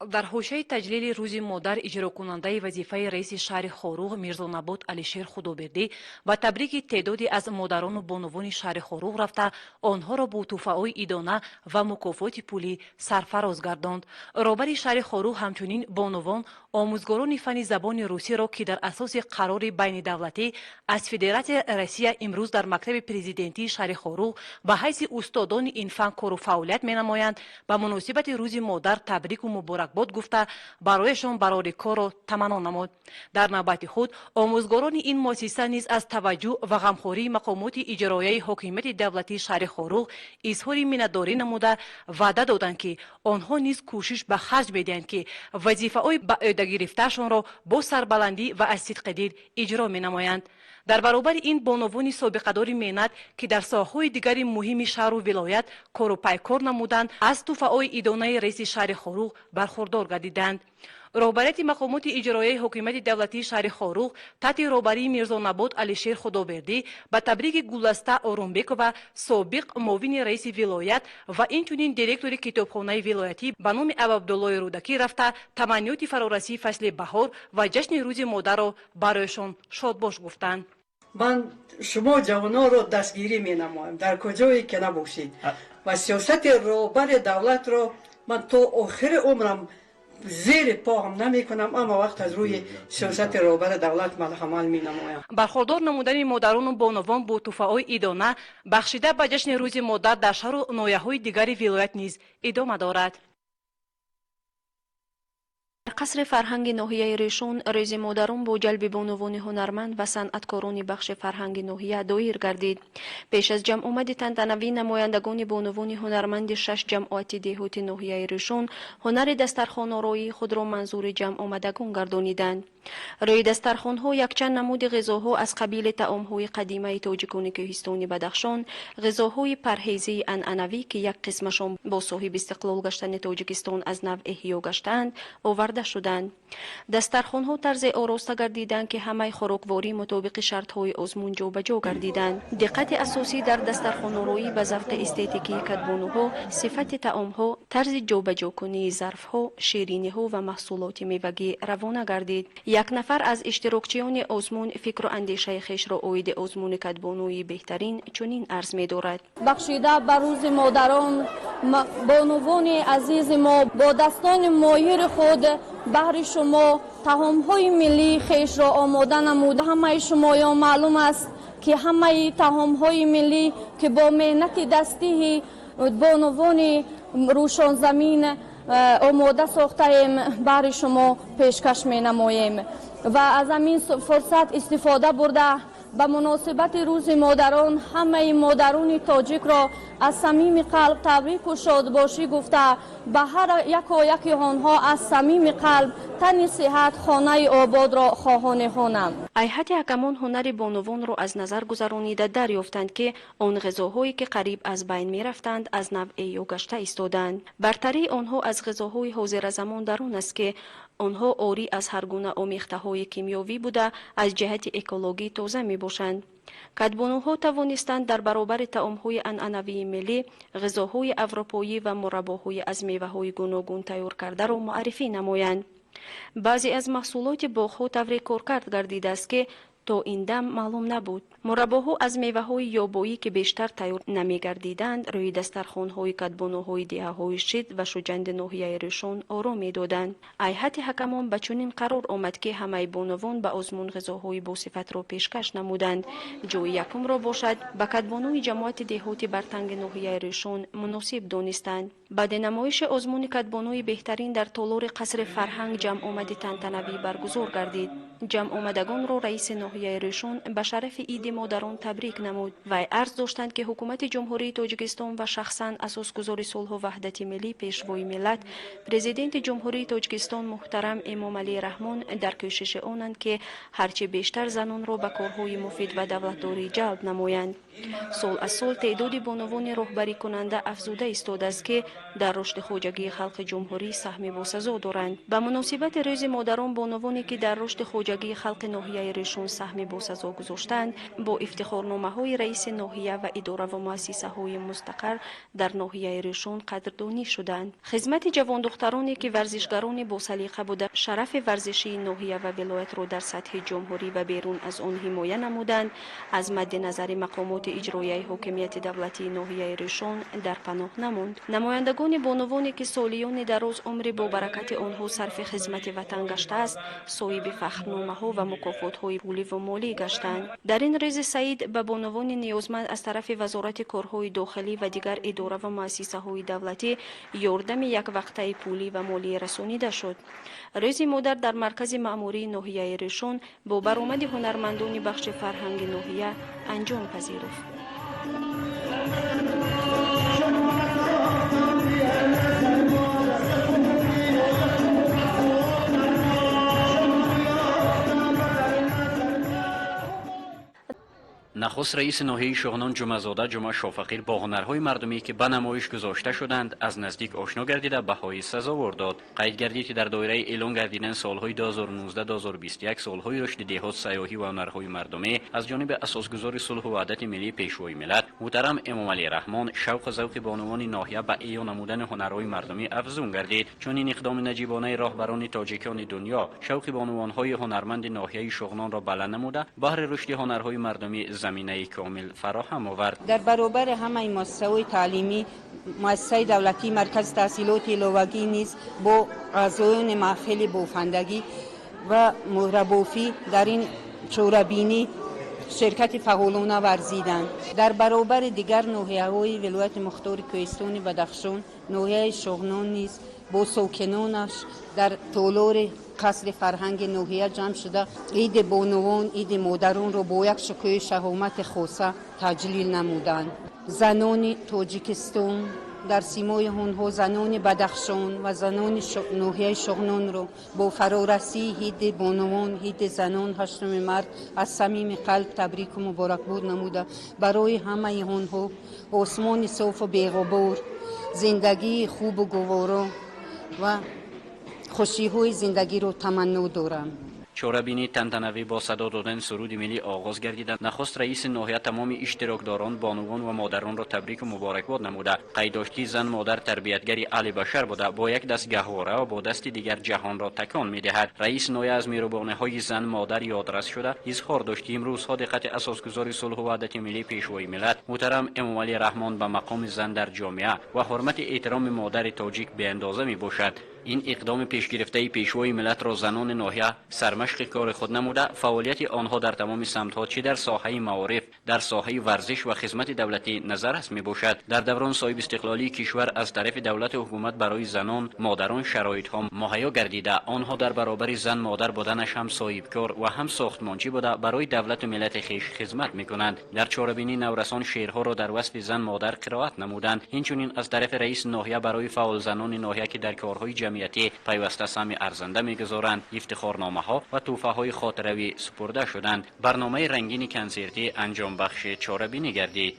Дар ҳошияи таҷлили Рӯзи модар иҷрокунандаи вазифаи раиси шаҳри Хоруғ Мирзонабот Алишер Худобердӣ ба табрики теъдоде аз модарону бонувони шаҳри Хоруғ рафта, онҳоро бо тӯҳфаҳои идона ва мукофоти пулӣ сарфароз гардонд. Роҳбари шаҳри Хоруғ ҳамчунин бонувон, омӯзгорони фанни забони русиро, ки дар асоси қарори байнидавлатӣ аз Федератсияи Россия имрӯз дар мактаби президентии шаҳри Хоруғ ба ҳайси устодони ин фан кору фаъолият менамоянд, ба муносибати Рӯзи модар табрику муборакбод гуфта, барояшон барори корро таманно намуд. Дар навбати худ омӯзгорони ин муассиса низ аз таваҷҷӯҳ ва ғамхории мақомоти иҷроияи ҳокимияти давлатии шаҳри Хоруғ изҳори миннатдорӣ намуда, ваъда доданд, ки онҳо низ кӯшиш ба харҷ медиҳанд, ки вазифаҳои ба ӯҳдагирифтаашонро бо сарбаландӣ ва аз сидқи дил иҷро менамоянд. Дар баробари ин бонувони собиқадори меҳнат, ки дар соҳаҳои дигари муҳими шаҳру вилоят кору пайкор намуданд, аз тӯҳфаҳои идонаи раиси шаҳри Хоруғ бархурдор гардиданд. Роҳбарияти мақомоти иҷроияи ҳокимияти давлатии шаҳри Хоруғ таҳти роҳбарии Мирзонабот Алишер Худобердӣ ба табрики Гулласта Орумбекова, собиқ муовини раиси вилоят ва инчунин директори китобхонаи вилоятӣ ба номи Абуабдуллои Рӯдакӣ рафта, таманниёти фарорасии фасли баҳор ва ҷашни Рӯзи модарро барояшон шодбош гуфтанд. Ман шумо ҷавононро дастгирӣ менамоям, дар куҷое ки набошед, ва сиёсати роҳбари давлатро ман то охири умрам зери поам намекунам, аммо вақт аз рӯи сиёсати роҳбари давлат ман амал менамоям. Бархурдор намудани модарону бонувон бо тӯҳфаҳои идона, бахшида ба ҷашни Рӯзи модар, дар шаҳру ноҳияҳои дигари вилоят низ идома дорад. Дар қасри фарҳанги ноҳияи Решон Рӯзи модарон бо ҷалби бонувони ҳунарманд ва санъаткорони бахши фарҳанги ноҳия доир гардид. Пеш аз ҷамъомади тантанавӣ намояндагони бонувони ҳунарманди шаш ҷамоати деҳоти ноҳияи Решон ҳунари дастархонороии худро манзури ҷамъомадагон гардониданд. Рӯи дастархонҳо якчанд намуди ғизоҳо аз қабили таомҳои қадимаи тоҷикони кӯҳистони Бадахшон, ғизоҳои парҳезии анъанавӣ, ки як қисмашон бо соҳиби истиқлол гаштани Тоҷикистон аз нав эҳё гаштаанд, оварда шуданд. Дастархонҳо тарзе ороста гардиданд, ки ҳамаи хӯрокворӣ мутобиқи шартҳои озмун ҷобаҷо гардиданд. Диққати асосӣ дар дастархонороӣ ба завқи эстетикии кадбонуҳо, сифати таомҳо, тарзи ҷобаҷокунии зарфҳо, шириниҳо ва маҳсулоти мевагӣ равона гардид. Як нафар аз иштирокчиёни озмун фикру андешаи хешро оиди озмуни кадбонуи беҳтарин чунин арз медорад. Бахшида ба Рӯзи модарон, бонувони азизи мо бо дастони моҳири худ баҳри шумо таомҳои миллии хешро омода намуда. Ҳамаи шумоён маълум аст, ки ҳамаи таомҳои миллӣ, ки бо меҳнати дастии бонувони Рӯшонзамин омода сохтаем, баҳри шумо пешкаш менамоем ва аз ҳамин фурсат истифода бурда, ба муносибати Рӯзи модарон ҳамаи модарони тоҷикро аз самими қалб табрику шодбошӣ гуфта, ба ҳар яко яки онҳо аз самими қалб тани сиҳат, хонаи ободро хоҳонем. Ҳайати ҳакамон ҳунари бонувонро аз назар гузаронида, дарёфтанд, ки он ғизоҳое, ки қариб аз байн мерафтанд, аз нав эҳё гашта истоданд. Бартарии онҳо аз ғизоҳои ҳозиразамон дар он аст, ки онҳо орӣ аз ҳар гуна омехтаҳои кимиёвӣ буда, аз ҷиҳати экологӣ тоза мебошанд. Кадбонуҳо тавонистанд дар баробари таомҳои анъанавии миллӣ ғизоҳои аврупоӣ ва мураббоҳои аз меваҳои гуногун тайёр кардаро муаррифӣ намоянд. Баъзе аз маҳсулоти боғҳо тавре коркард гардидааст, ки то ин дам маълум набуд. Мураббоҳо аз меваҳои ёбоӣ, ки бештар тайёр намегардиданд, рӯи дастархонҳои кадбонуҳои деҳаҳои Шид ва Шуҷанди ноҳияи Рӯшон оро медоданд. Ҳайати ҳакамон ба чунин қарор омад, ки ҳамаи бонувон ба озмун ғизоҳои босифатро пешкаш намуданд. Ҷои якумро бошад, ба кадбонуи ҷамоати деҳоти Бартанги ноҳияи Рӯшон муносиб донистанд. Баъди намоиши озмуни кадбонуи беҳтарин дар толори қасри фарҳанг ҷамъомади тантанавӣ баргузор гардид. Ҷамъомадагонро раиси ноҳияи Рӯшон ба шарафи Иди модарон табрик намуд. Вай арз доштанд, ки ҳукумати Ҷумҳурии Тоҷикистон ва шахсан асосгузори сулҳу ваҳдати миллӣ, Пешвои миллат, Президенти Ҷумҳурии Тоҷикистон муҳтарам Эмомалӣ Раҳмон дар кӯшиши онанд, ки ҳарчи бештар занонро ба корҳои муфид ва давлатдорӣ ҷалб намоянд. Сол аз сол теъдоди бонувони роҳбарикунанда афзуда истодааст, ки дар рушди хоҷагии халқи ҷумҳурӣ саҳми босазо доранд. Ба муносибати Рӯзи модарон бонувоне, ки дар рушди хоҷагӣ хоҷагии халқи ноҳияи Рӯшон саҳми босазо гузоштаанд, бо ифтихорномаҳои раиси ноҳия ва идораву муассисаҳои мустақар дар ноҳияи Рӯшон қадрдонӣ шуданд. Хизмати ҷавондухтароне, ки варзишгарони босалиқа буда, шарафи варзишии ноҳия ва вилоятро дар сатҳи ҷумҳурӣ ва берун аз он ҳимоя намуданд, аз мадди назари мақомоти иҷроияи ҳокимияти давлатии ноҳияи Рӯшон дар паноҳ намонд. Намояндагони бонувоне, ки солиёни дароз умри бобаракати онҳо сарфи хизмати ватан гаштааст, соҳиби фахрномаҳо ва мукофотҳои пуливу молӣ гаштанд. Дар ин рӯзи саид ба бонувони ниёзманд аз тарафи Вазорати корҳои дохилӣ ва дигар идораву муассисаҳои давлатӣ ёрдами яквақтаи пулӣ ва молӣ расонида шуд. Рӯзи модар дар маркази маъмурии ноҳияи Рӯшон бо баромади ҳунармандони бахши фарҳанги ноҳия анҷом пазируфт. Нахуст раиси ноҳияи Шуғнон Ҷумъазода Ҷумъа Шофақир бо ҳунарҳои мардумӣ, ки ба намоиш гузошта шуданд, аз наздик ошно гардида, баҳои сазовор дод. Қайд гардид, ки дар доираи эълон гардидани солҳои 2019-2021 солҳои рушди деҳот, сайёҳӣ ва ҳунарҳои мардумӣ аз ҷониби асосгузори сулҳу ваҳдати миллӣ, Пешвои миллат муҳтарам Эмомалӣ Раҳмон, шавқу завқи бонувони ноҳия ба эҳё намудани ҳунарҳои мардумӣ афзун гардид. Чунин иқдоми наҷибонаи роҳбарони тоҷикони дунё шавқи бонувонҳои ҳунарманди ноҳияи Шуғнонро баланд намуда, баҳри рушди ҳунарҳои мардумӣ заминаи комил фароҳам овард. Дар баробари ҳамаи муассисаҳои таълимӣ, муассисаи давлатии маркази таҳсилоти иловагӣ низ бо аъзоёни маҳфили бофандагӣ ва муҳрабофӣ дар ин чорабинӣ ширкати фаъолона варзиданд. Дар баробари дигар ноҳияҳои вилояти мухтори Кӯҳистони Бадахшон, ноҳияи Шуғнон низ бо сокинонаш дар толори қасри фарҳанги ноҳия ҷамъ шуда, иди бонувон, иди модаронро бо як шукӯҳи шаҳомати хоса таҷлил намуданд. Занони Тоҷикистон, дар симои онҳо занони Бадахшон ва занони ноҳияи Шуғнонро бо фарорасии ҳидди бонувон, ҳидди занон, 8 март аз самими қалб табрику муборакбод намуда, барои ҳамаи онҳо осмони софу беғубор, зиндагии хубу гуворо ва хушиҳои зиндагиро таманно дорам. Чорабинии тантанавӣ бо садо додани суруди миллӣ оғоз гардида, нахуст раиси ноҳия тамоми иштирокдорон, бонувон ва модаронро табрику муборакбод намуда, қайд дошт, ки зан модар тарбиятгари аҳли башар буда, бо як даст гаҳвора ва бо дасти дигар ҷаҳонро такон медиҳад. Раиси ноҳия аз меҳрубониҳои зан модар ёдрас шуда, изҳор дошт, ки имрӯзҳо диққати асосгузори сулҳу ваҳдати миллӣ, Пешвои миллат муҳтарам Эмомалӣ Раҳмон ба мақоми зан дар ҷомеа ва ҳурмати эҳтироми модари тоҷик беандоза мебошад. Ин иқдоми пешгирифтаи Пешвои миллатро занони ноҳия сармашқи кори худ намуда, фаъолияти онҳо дар тамоми самтҳо, чӣ дар соҳаи маориф, дар соҳаи варзиш ва хизмати давлатӣ назаррас мебошад. Дар даврон соҳиби истиқлолии кишвар аз тарафи давлату ҳукумат барои занон модарон шароитҳо муҳайё гардида, онҳо дар баробари зан модар буданаш ҳам соҳибкор ва ҳам сохтмончӣ буда, барои давлату миллати хеш хизмат мекунанд. Дар чорабинӣ наврасон шеърҳоро дар васфи зан модар қироат намуданд. Инчунин аз тарафи раиси ноҳия барои фаъолзанони ноҳия, ки дар корҳои ҷамъиятӣ пайваста саҳми арзанда мегузоранд, ифтихорномаҳо ва тӯҳфаҳои хотиравӣ супурда шуданд. Барномаи рангини консертӣ анҷомбахши чорабинӣ гардид.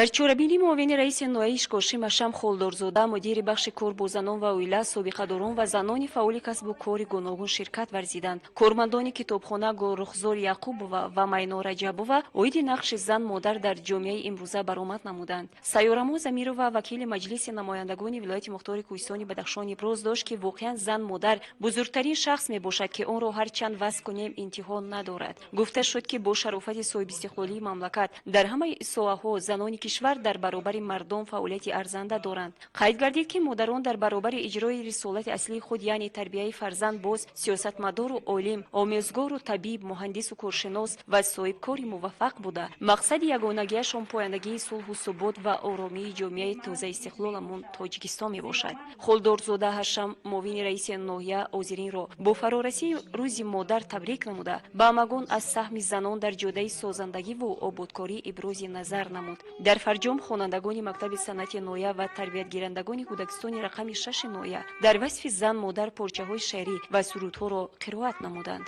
Дар чорабинӣ муовини раиси ноҳияи Ишкошим Ҳашам Холдорзода, мудири бахши кор бо занон ва оила, собиқадорон ва занони фаъоли касбу кори гуногун ширкат варзиданд. Кормандони китобхона Гулрухзор Яқубова ва Майно Раҷабова оиди нақши зан модар дар ҷомеаи имрӯза баромад намуданд. Сайёрамо Замирова, вакили Маҷлиси намояндагони вилояти мухтори Кӯҳистони Бадахшон, иброз дошт, ки воқеан зан модар бузургтарин шахс мебошад, ки онро ҳар чанд васф кунем, интиҳо надорад. Гуфта шуд, ки бо шарофати соҳибистиқлолии мамлакат дар ҳамаи соҳаҳо занони кишвар дар баробари мардон фаъолияти арзанда доранд. Қайд гардид, ки модарон дар баробари иҷрои рисолати аслии худ, яъне тарбияи фарзанд, боз сиёсатмадору олим, омӯзгору табиб, муҳандису коршинос ва соҳибкори муваффақ буда, мақсади ягонагиашон пояндагии сулҳу субот ва оромии ҷомеаи тозаистиқлоламон Тоҷикистон мебошад. Холдорзода Ҳашам, муовини раиси ноҳия, ҳозиринро бо фарорасии Рӯзи модар табрик намуда, ба ҳамагон аз саҳми занон дар ҷодаи созандагиву ободкорӣ ибрози назар намуд. Дар фарҷом хонандагони мактаби санъати ноҳия ва тарбиятгирандагони кӯдакистони рақами 6-и ноҳия дар васфи зан модар порчаҳои шеърӣ ва сурудҳоро қироат намуданд.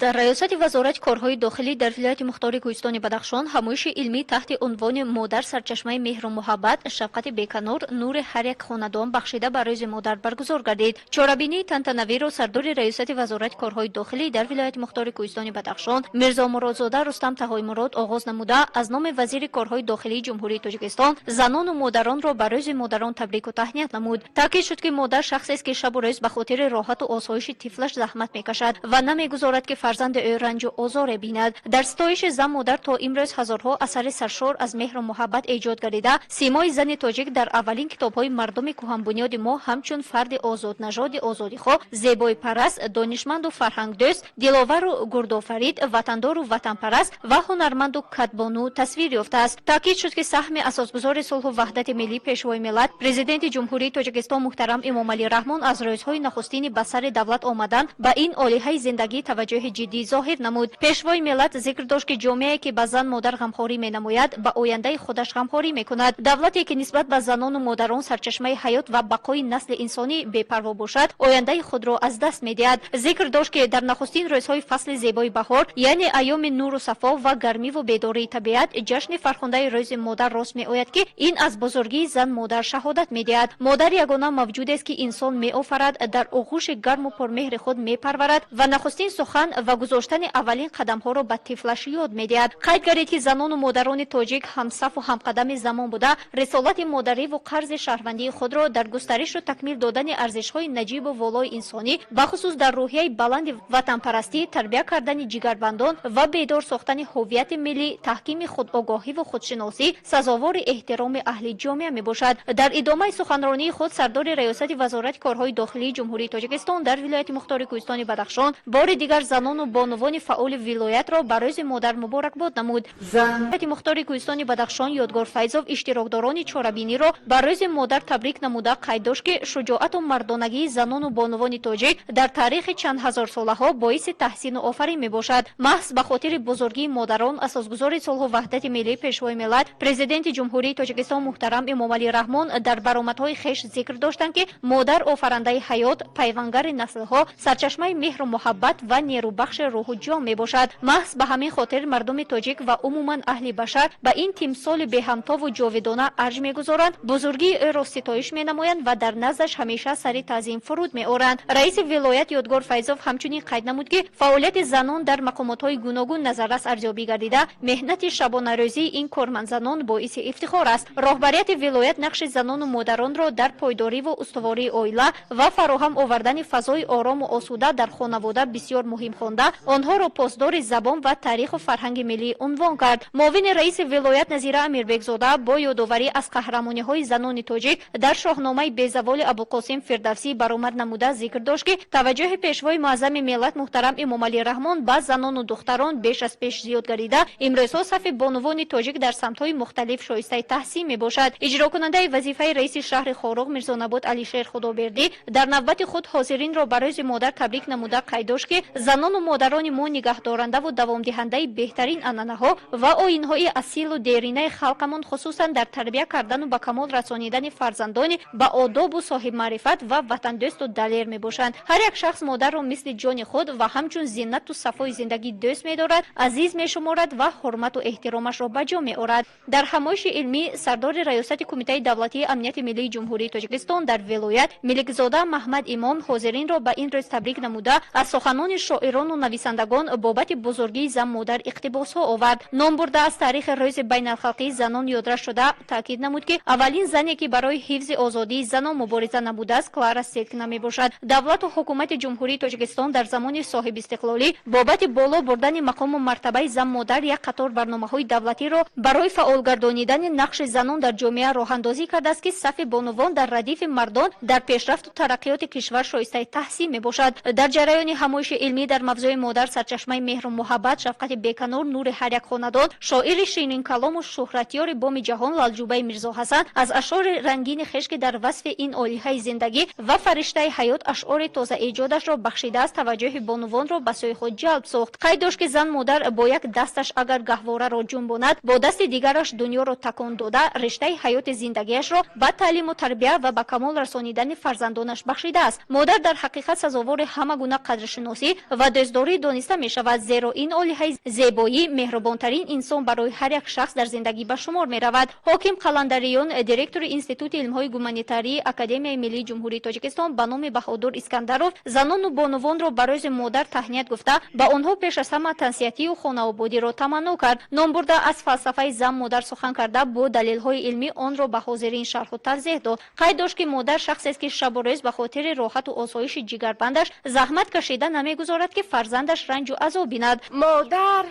Дар раёсати Вазорати корҳои дохилӣ дар вилояти мухтори Кӯҳистони Бадахшон ҳамоиши илмӣ таҳти унвони «Модар — сарчашмаи меҳру муҳаббат, шафқати беканор, нури ҳар як хонадон» бахшида ба Рӯзи модар баргузор гардид. Чорабинии тантанавиро сардори раёсати Вазорати корҳои дохилӣ дар вилояти мухтори Кӯҳистони Бадахшон Мирзомуродзода Рустам Таҳоймурод оғоз намуда, аз номи вазири корҳои дохилии Ҷумҳурии Тоҷикистон занону модаронро ба Рӯзи модарон табрику таҳният намуд. Таъкид шуд, ки модар шахсест, ки шабу рӯз ба хотири роҳату осоиши тифлаш заҳмат мекашад ва намегузорад, ки фарзанди ӯ ранҷу озоре бинад. Дар ситоиши зан модар то имрӯз ҳазорҳо асари саршор аз меҳру муҳаббат эҷод гардида, симои зани тоҷик дар аввалин китобҳои мардуми кӯҳанбунёди мо ҳамчун фарди озоднажоди озодихоҳ, зебоипараст, донишманду фарҳангдӯст, диловару гурдофарид, ватандору ватанпараст ва ҳунарманду кадбону тасвир ёфтааст. Таъкид шуд, ки саҳми асосгузори сулҳу ваҳдати миллӣ, Пешвои миллат, Президенти Ҷумҳурии Тоҷикистон муҳтарам Эмомалӣ Раҳмон аз рӯзҳои нахустини ба сари давлат омадан ба ин олиҳаи зиндагӣ таваҷҷӯҳи ҷиддӣ зоҳир намуд. Пешвои миллат зикр дошт, ки ҷомеае, ки ба зан модар ғамхорӣ менамояд, ба ояндаи худаш ғамхорӣ мекунад. Давлате, ки нисбат ба занону модарон, сарчашмаи ҳаёт ва бақои насли инсонӣ, бепарво бошад, ояндаи худро аз даст медиҳад. Зикр дошт, ки дар нахустин рӯзҳои фасли зебои баҳор, яъне айёми нуру сафо ва гармиву бедории табиат, ҷашни фархундаи Рӯзи модар рост меояд, ки ин аз бузургии зан модар шаҳодат медиҳад. Модар ягона мавҷудест, ки инсон меофарад, дар оғӯши гарму пурмеҳри худ мепарварад ва нахустин сухан ва гузоштани аввалин қадамҳоро ба тифлаш ёд медиҳад. Қайд гардид, ки занону модарони тоҷик ҳамсафу ҳамқадами замон буда, рисолати модариву қарзи шаҳрвандии худро дар густаришу такмил додани арзишҳои наҷибу волои инсонӣ, бахусус дар рӯҳияи баланди ватанпарастӣ, тарбия кардани ҷигарбандон ва бедор сохтани ҳуввияти миллӣ, таҳкими худогоҳиву худшиносӣ сазовори эҳтироми аҳли ҷомеа мебошад. Дар идомаи суханронии худ сардори раёсати Вазорати корҳои дохилии Ҷумҳурии Тоҷикистон дар вилояти мухтори Кӯҳистони Бадахшон бори дигар занону бонувони фаъоли вилоятро ба Рӯзи модар муборакбод намуд. Вилояти мухтори Кӯҳистони Бадахшон Ёдгор Файзов иштирокдорони чорабиниро ба Рӯзи модар табрик намуда, қайд дошт, ки шуҷоату мардонагии занону бонувони тоҷик дар таърихи чанд ҳазорсолаҳо боиси таҳсину офарин мебошад. Маҳз ба хотири бузургии модарон асосгузори сулҳу ваҳдати миллӣ, Пешвои миллат, Президенти Ҷумҳурии Тоҷикистон муҳтарам Эмомалӣ Раҳмон дар баромадҳои хеш зикр доштанд, ки модар офарандаи ҳаёт, пайвангари наслҳо, сарчашмаи меҳру муҳаббат ва нерӯбахши рӯҳу ҷон мебошад. Маҳз ба ҳамин хотир мардуми тоҷик ва умуман аҳли башар ба ин тимсоли беҳамтову ҷовидона арҷ мегузоранд, бузургии ӯро ситоиш менамоянд ва дар наздаш ҳамеша сари таъзим фуруд меоранд. Раиси вилоят Ёдгор Файзов ҳамчунин қайд намуд, ки фаъолияти занон дар мақомотҳои гуногун назаррас арзёбӣ гардида, меҳнати шабонарӯзии ин кормандзанон боиси ифтихор аст. Роҳбарияти вилоят нақши занону модаронро дар пойдориву устувории оила ва фароҳам овардани фазои орому осуда дар хонавода бисёр муҳим хонда, онҳоро посдори забон ва таъриху фарҳанги миллӣ унвон кард. Муовини раиси вилоят Назира Амирбекзода бо ёдоварӣ аз қаҳрамониҳои занони тоҷик дар Шоҳномаи безаволи Абулқосим Фирдавсӣ баромад намуда, зикр дошт, ки таваҷҷӯҳи Пешвои муаззами миллат муҳтарам Эмомалӣ Раҳмон ба занону духтарон беш аз пеш зиёд гардида, имрӯзҳо сафи бонувони тоҷик дар самтҳои мухталиф шоистаи таҳсин мебошад. Иҷрокунандаи вазифаи раиси шаҳри Хоруғ Мирзонабод Алишер Худобердӣ дар навбати худ ҳозиринро ба Рӯзи модар табрик намуда, қайд дошт, ки занону модарони мо нигаҳдорандаву давомдиҳандаи беҳтарин анъанаҳо ва оинҳои асилу деринаи халқамон, хусусан дар тарбия кардану ба камол расонидани фарзандони ба одобу соҳибмаърифат ва ватандӯсту далер мебошанд. Ҳар як шахс модарро мисли ҷони худ ва ҳамчун зинату сафои зиндагӣ дӯст медорад, азиз мешуморад ва ҳурмату эҳтиромашро ба ҷо меорад. Дар ҳамоиши илмӣ сардори раёсати Кумитаи давлатии амнияти миллии Ҷумҳурии Тоҷикистон дар вилоят Миликзода Маҳмад Имом ҳозиринро ба ин рӯз табрик намуда, аз суханони шоирону нависандагон бобати бузургии зан модар иқтибосҳо овард. Ном бурда аз таърихи Рӯзи байналхалқии занон ёдрас шуда, таъкид намуд, ки аввалин зане, ки барои ҳифзи озодии занон мубориза намудааст, Клара Сеткина мебошад. Давлату ҳукумати Ҷумҳурии Тоҷикистон дар замони соҳибистиқлолӣ бобати боло бурдани мақому мартабаи зан модар як қатор барномаҳои давлатиро барои фаъолгардонидани нақши занон дар ҷомеа роҳандозӣ кардааст, ки сафи бонувон дар радифи мардон дар пешрафту тараққиёти кишвар шоистаи таҳсин мебошад. Дар ҷараёни ҳамоиши илмӣ дар мавзӯи «Модар — сарчашмаи меҳру муҳаббат, шафқати беканор, нури ҳар як хонадон» шоири ширинкалому шӯҳратёри боми ҷаҳон Лалҷубаи Мирзоҳасан аз ашъори рангини хеш, ки дар васфи ин олиҳаи зиндагӣ ва фариштаи ҳаёт ашъори тозаэҷодашро бахшидааст, таваҷҷӯҳи бонувонро ба сӯи худ ҷалб сохт. Қайд дошт, ки зан модар бо як дасташ агар гаҳвораро ҷунбонад, бо дасти дигараш дунёро такон дода, риштаи ҳаёти зиндагиашро ба таълиму тарбия ва ба камол расонидани фарзандонаш бахшидааст. Модар дар ҳақиқат сазовори ҳама гуна қадршиносӣ ва дӯст Дӯстдорӣ дониста мешавад, зеро ин олиҳаи зебоӣ, меҳрубонтарин инсон барои ҳар як шахс дар зиндагӣ ба шумор меравад. Ҳоким Қаландариён, директори Институти илмҳои гуманитарии Академияи миллии Ҷумҳурии Тоҷикистон ба номи Баҳодур Искандаров, занону бонувонро ба Рӯзи модар таҳният гуфта, ба онҳо пеш аз ҳама тансиҳатию хонаободиро таманно кард. Номбурда аз фалсафаи зан модар сухан карда, бо далелҳои илмӣ онро ба ҳозирин шарҳу тавзеҳ дод. Қайд дошт, ки модар шахсест, ки шабу рӯз ба хотири роҳату осоиши ҷигарбандаш заҳмат кашида, намегузорад, ки фарзандаш ранҷу азоб бинад. Модар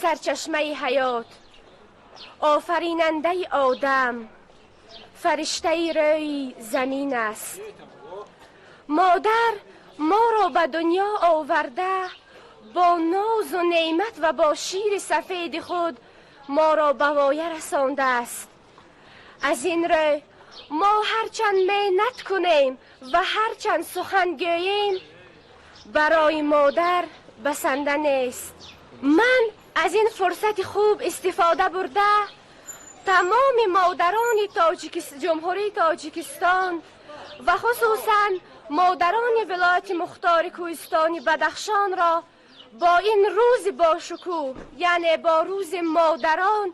сарчашмаи ҳаёт, офаринандаи одам, фариштаи рӯи замин аст. Модар моро ба дунё оварда, бо нозу неъмат ва бо шири сафеди худ моро ба воя расондааст. Аз ин рӯ мо ҳарчанд меҳнат кунем ва ҳарчанд сухан гӯем, барои модар басанда нест. Ман аз ин фурсати хуб истифода бурда, тамоми модарони Ҷумҳурии Тоҷикистон ва хусусан модарони вилояти мухтори Кӯҳистони Бадахшонро бо ин рӯзи бошукӯҳ, яъне бо Рӯзи модарон,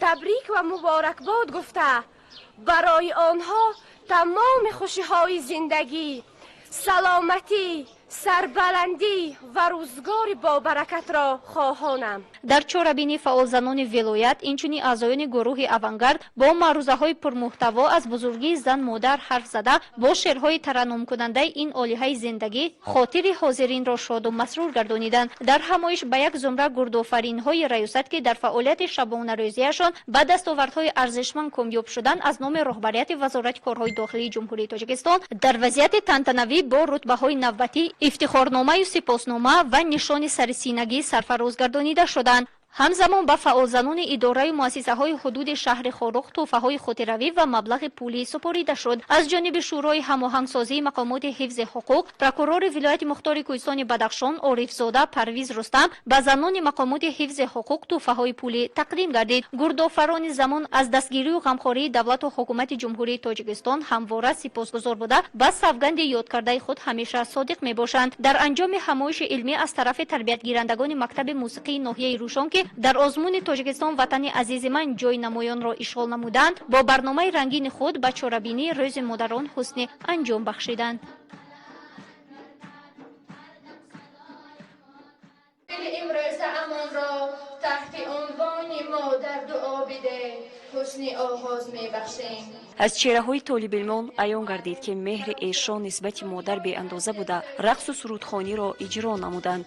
табрик ва муборакбод гуфта, барои онҳо тамоми хушиҳои зиндагӣ, саломатӣ, сарбаландӣ ва рӯзгори бобаракатро хоҳонам. Дар чорабинӣ фаъолзанони вилоят, инчунин аъзоёни гурӯҳи «Авангард» бо маърузаҳои пурмуҳтаво аз бузургии зан модар ҳарф зада, бо шеърҳои тараннумкунандаи ин олиҳаи зиндагӣ хотири ҳозиринро шоду масрур гардониданд. Дар ҳамоиш ба як зумра гурдофаринҳои раёсат, ки дар фаъолияти шабонарӯзиашон ба дастовардҳои арзишманд комёб шуданд, аз номи роҳбарияти Вазорати корҳои дохилии Ҷумҳурии Тоҷикистон дар вазъияти тантанавӣ бо рутбаҳои навбатӣ, ифтихорномаю сипоснома ва нишони сарисинагӣ сарфароз гардонида шуданд. Ҳамзамон ба фаъолзанони идораю муассисаҳои ҳудуди шаҳри Хоруғ тӯҳфаҳои хотиравӣ ва маблағи пулӣ супорида шуд. Аз ҷониби Шӯрои ҳамоҳангсозии мақомоти ҳифзи ҳуқуқ прокурори вилояти мухтори Кӯҳистони Бадахшон Орифзода Парвиз Рустам ба занони мақомоти ҳифзи ҳуқуқ тӯҳфаҳои пулӣ тақдим гардид. Гурдофарони замон аз дастгирию ғамхории давлату ҳукумати Ҷумҳурии Тоҷикистон ҳамвора сипосгузор буда, ба савганди ёдкардаи худ ҳамеша содиқ мебошанд. Дар анҷоми ҳамоиши илмӣ аз тарафи тарбиятгирандагони мактаби мусиқии ноҳияи Рӯшон, ки дар озмуни «Тоҷикистон ватани азизи ман» ҷои намоёнро ишғол намуданд, бо барномаи рангини худ ба чорабинии Рӯзи модарон ҳусни анҷом бахшиданд. Имрӯзаамонро таҳти унвони «Модар дуо биде» ҳусни оғоз мебахшем. Аз чеҳраҳои толибилмон аён гардид, ки меҳри эшон нисбати модар беандоза буда, рақсу сурудхониро иҷро намуданд.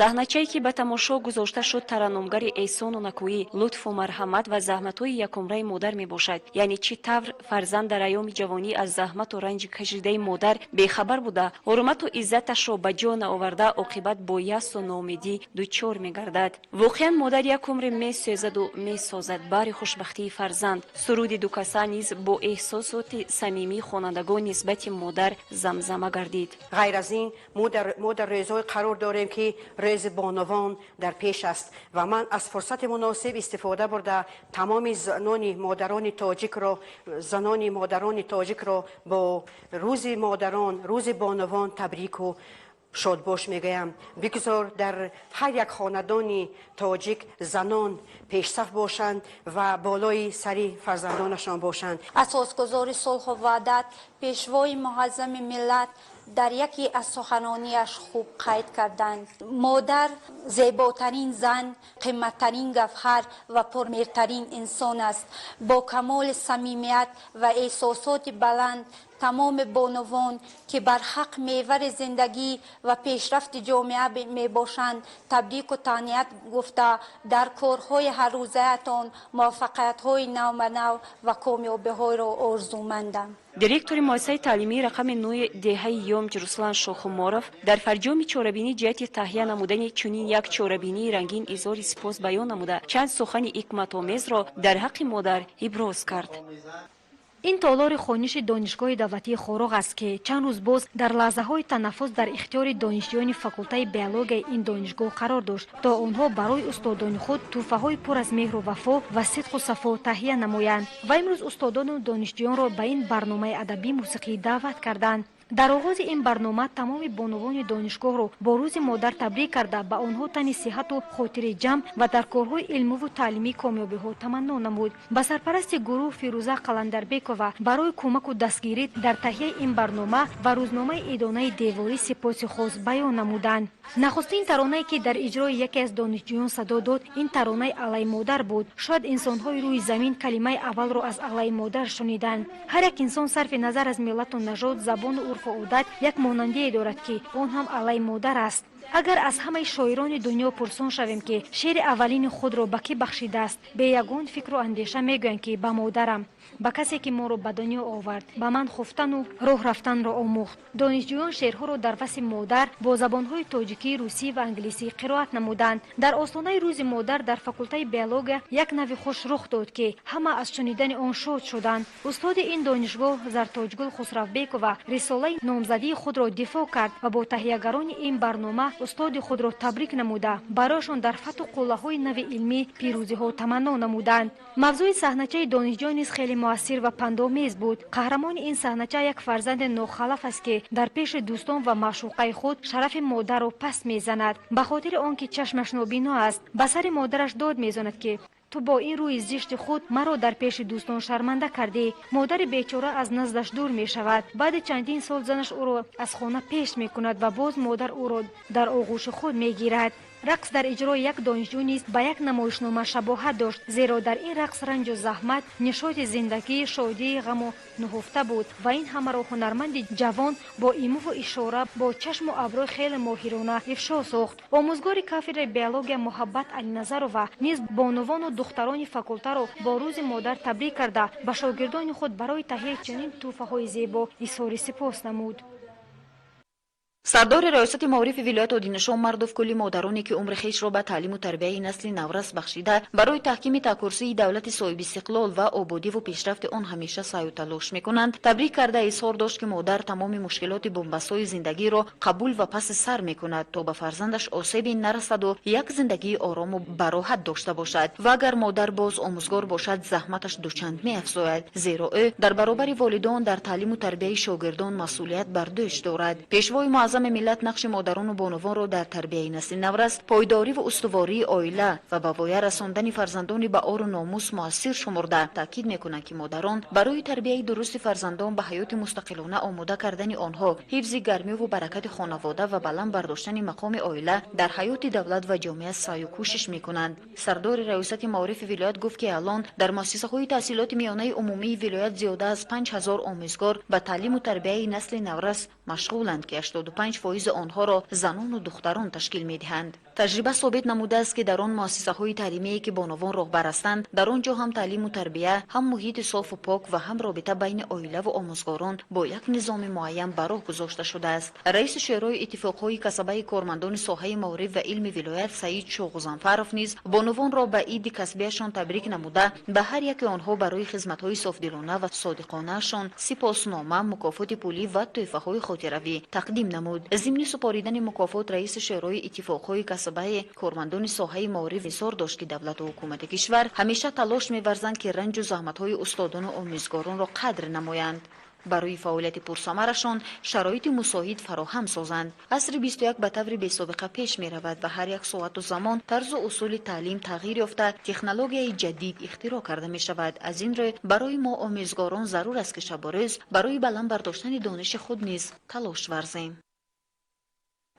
Саҳначае, ки ба тамошо гузошта шуд, тараннумгари эҳсону накӯӣ, лутфу марҳамат ва заҳматҳои якумраи модар мебошад. Яъне чӣ тавр фарзанд дар айёми ҷавонӣ аз заҳмату ранҷи кашидаи модар бехабар буда, ҳурмату иззаташро ба ҷо наоварда, оқибат бо ясу ноумедӣ дучор мегардад. Воқеан, модар як умре месӯзаду месозад баҳри хушбахтии фарзанд. Суруди дукаса низ бо эҳсосоти самимии хонандагон нисбати модар замзама гардид. Ғайр аз ин, мо дар рӯзҳое қарор дорем, ки Рӯзи бонувон дар пеш аст, ва ман аз фурсати муносиб истифода бурда, тамоми занони модарони тоҷикро, занони модарони тоҷикро бо Рӯзи модарон, Рӯзи бонувон табрику шодбош мегӯям. Бигузор дар ҳар як хонадони тоҷик занон пешсаф бошанд ва болои сари фарзандонашон бошанд. Асосгузори сулҳу ваҳдат, Пешвои муаззами миллат дар яке аз суханониаш хуб қайд карданд: «Модар зеботарин зан, қиматтарин гавҳар ва пурмеҳртарин инсон аст». Бо камоли самимият ва эҳсосоти баланд тамоми бонувон, ки барҳақ мевари зиндагӣ ва пешрафти ҷомеа мебошанд, табрику таҳният гуфта, дар корҳои ҳаррӯзаятон муваффақиятҳои навбанав ва комёбиҳоро орзумандам. Директори муассисаи таълимии рақами нӯи деҳаи Ёмҷ Руслан Шохуморов дар фарҷоми чорабинӣ ҷиҳати таҳия намудани чунин як чорабинии рангин изҳори сипос баён намуда, чанд сухани ҳикматомезро дар ҳаққи модар иброз кард. Ин толори хониши Донишгоҳи давлатии Хоруғ аст, ки чанд рӯз боз дар лаҳзаҳои танаффус дар ихтиёри донишҷӯёни факултаи биологияи ин донишгоҳ қарор дошт, то онҳо барои устодони худ тӯҳфаҳои пур аз меҳру вафо ва сидқу сафо таҳия намоянд. Ва имрӯз устодону донишҷӯёнро ба ин барномаи адабӣ мусиқӣ даъват карданд. Дар оғози ин барнома тамоми бонувони донишгоҳро бо Рӯзи модар табрик карда, ба онҳо тани сиҳату хотири ҷамъ ва дар корҳои илмиву таълимӣ комёбиҳо таманно намуд. Ба сарпарасти гурӯҳ Фирӯза Қаландарбекова барои кӯмаку дастгирӣ дар таҳияи ин барнома ва рӯзномаи идонаи деворӣ сипоси хос баён намуданд. Нахустин таронае, ки дар иҷрои яке аз донишҷӯён садо дод, ин таронаи Аллаи модар буд. Шояд инсонҳои рӯи замин калимаи аввалро аз Аллаи модар шуниданд. Ҳар як инсон, сарфи назар аз миллату нажод, забону урфу одат, як монандие дорад, ки он ҳам Аллаи модар аст. Агар аз ҳамаи шоирони дунё пурсон шавем, ки шеъри аввалини худро ба кӣ бахшидааст, бе ягон фикру андеша мегӯянд, ки ба модарам, ба касе, ки моро ба дунё овард, ба ман хуфтану роҳ рафтанро омӯхт. Донишҷӯён шеърҳоро дар васфи модар бо забонҳои тоҷикӣ, русӣ ва англисӣ қироат намуданд. Дар остонаи Рӯзи модар дар факултаи биология як нави хуш рух дод, ки ҳама аз шунидани он шод шуданд. Устоди ин донишгоҳ Зартоҷгул Хусравбекова рисолаи номзадии худро дифоъ кард ва бо таҳиягарони ин барнома устоди худро табрик намуда, барояшон дар фатҳу қуллаҳои нави илмӣ пирӯзиҳо таманно намуданд. Мавзӯи саҳначаи донишҷӯ низ хеле муассир ва пандомез буд. Қаҳрамони ин саҳнача як фарзанди нохалаф аст, ки дар пеши дӯстон ва маъшуқаи худ шарафи модарро паст мезанад. Ба хотири он ки чашмаш нобино аст, ба сари модараш дод мезанад, ки ту бо ин рӯи зишти худ маро дар пеши дӯстон шарманда кардӣ. Модари бечора аз наздаш дур мешавад. Баъди чандин сол занаш ӯро аз хона пеш мекунад ва боз модар ӯро дар оғӯши худ мегирад. Рақс дар иҷрои як донишҷӯ низ ба як намоишнома шабоҳат дошт, зеро дар ин рақс ранҷу заҳмат, нишоти зиндагӣ, шодии ғаму нуҳуфта буд ва ин ҳамаро ҳунарманди ҷавон бо имову ишора, бо чашму абрӯи хеле моҳирона ифшо сохт. Омӯзгори кафедраи биология Муҳаббат Алиназарова низ бонувону духтарони факултаро бо Рӯзи модар табрик карда, ба шогирдони худ барои таҳияи чунин тӯҳфаҳои зебо изҳори сипос намуд. Сардори раёсати маорифи вилоят Одинашон Мардов кулли модароне, ки умри хешро ба таълиму тарбияи насли наврас бахшида, барои таҳкими такурсии давлати соҳибистиқлол ва ободиву пешрафти он ҳамеша саъю талош мекунанд, табрик карда, изҳор дошт, ки модар тамоми мушкилоти бунбастҳои зиндагиро қабул ва паси сар мекунад, то ба фарзандаш осебе нарасаду як зиндагии орому бароҳат дошта бошад. Ва агар модар боз омӯзгор бошад, заҳматаш дучанд меафзояд, зеро ӯ дар баробари волидон дар таълиму тарбияи шогирдон масъулият бар дӯш дорад. Пешвои муаззами миллат нақши модарону бонувонро дар тарбияи насли наврас, пойдориву устувории оила ва ба воя расондани фарзандони ба ору номус муассир шумурда, таъкид мекунанд, ки модарон барои тарбияи дурусти фарзандон, ба ҳаёти мустақилона омода кардани онҳо, ҳифзи гармиву баракати хонавода ва баланд бардоштани мақоми оила дар ҳаёти давлат ва ҷомеа саъю кӯшиш мекунанд. Сардори раёсати маорифи вилоят гуфт, ки алон дар муассисаҳои таҳсилоти миёнаи умумии вилоят зиёда аз 5000 омӯзгор ба таълиму тарбияи насли наврас машғуланд, ки 85 фоизи онҳоро занону духтарон ташкил медиҳанд. Таҷриба собит намудааст, ки дар он муассисаҳои таълимие, ки бонувон роҳбар ҳастанд, дар он ҷо ҳам таълиму тарбия, ҳам муҳити софу пок ва ҳам робита байни оилаву омӯзгорон бо як низоми муайян ба роҳ гузошта шудааст. Раиси Шӯрои иттифоқҳои касабаи кормандони соҳаи маориф ва илми вилоят Саид Шоҳғузанфаров низ бонувонро ба иди касбияшон табрик намуда, ба ҳар яке онҳо барои хизматҳои софдилона ва содиқонаашон сипоснома, мукофоти пулӣ ва тӯҳфаҳои хотиравӣ тақдим намуд. Зимни супоридани мукофот раиси Шӯрои иттифоқҳои касабаи кормандони соҳаи маориф изҳор дошт, ки давлату ҳукумати кишвар ҳамеша талош меварзанд, ки ранҷу заҳматҳои устодону омӯзгоронро қадр намоянд, барои фаъолияти пурсамарашон шароити мусоид фароҳам созанд. Асри 21 ба таври бесобиқа пеш меравад ва ҳар як соату замон тарзу усули таълим тағйир ёфта, технологияи ҷадид ихтироъ карда мешавад. Аз ин рӯй барои мо, омӯзгорон, зарур аст, ки шабу рӯз барои баланд бардоштани дониши худ низ талош варзем.